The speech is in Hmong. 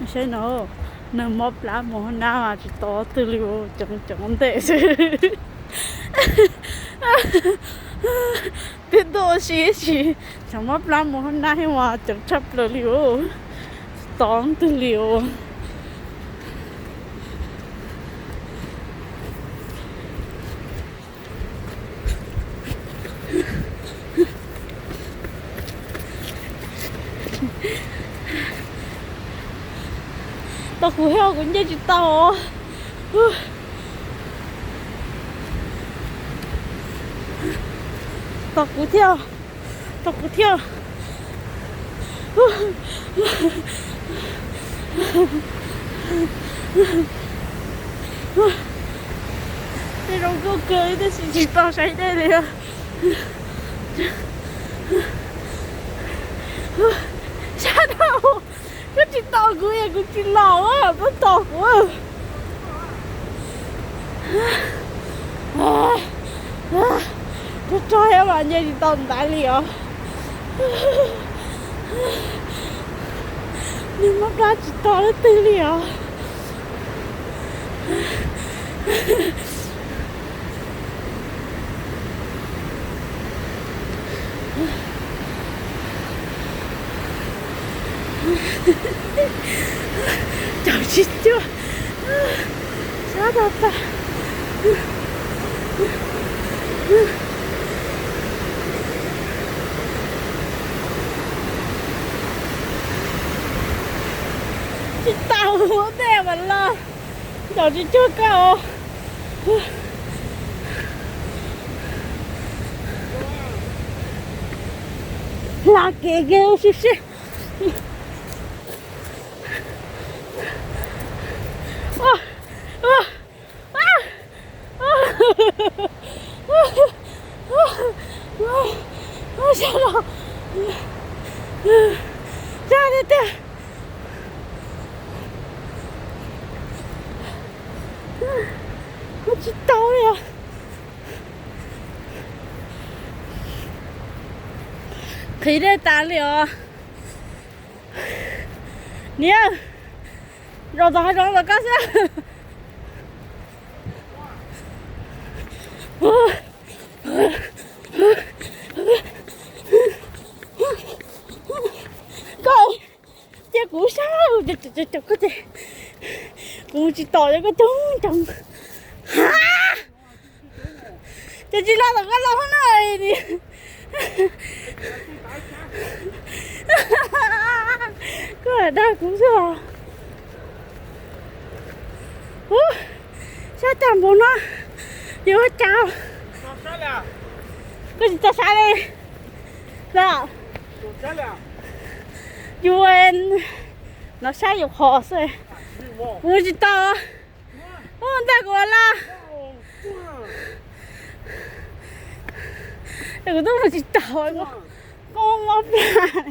Saib no, neeg mob plab mus hauv nab mas tsis tau twg li, cov cov ntej xwb. Twb tuaj ua si ib si, cov mob plab mus hauv nab mas coob tshaj plaws li os. Tsis tau twg li os. Tos kuv thiab, kuv nce tsis tau. Tos kuv thiab, tos kuv thiab. Tej zoo nkauj kawg li tab sis tsis tau saib dej li. Sab tau, koj tsis tos kuv es kuv tsis los, koj tos kuv. Rog rog thiab mas nce tsis tau ntaiv li os. Nws mob plab tsis tau leej twg li os. Caum tsis cuag, sab tag tag. Tsis tau ua ntej mas los, caum tsis cuag koj. Hla kev kiag sib sib. Sab los, sab tiag tiag. Ua tsis tau li os. Qhib dej tas li os. Niam, zaum tod hav zoov los koj xwb. Koj cia kuv sab, koj ces kuv tsis tos, koj coob coob. Ces tsis los tom koj los no. Koj dag kuv xwb os. Sab tag npaum no, yuav ua cas? Koj tsis tau saib li los? Yus no saib yus qhov xwb. Kuv tsis tau. Ntag kuv los. Kuv twb mus tsis tau, koj mob plab.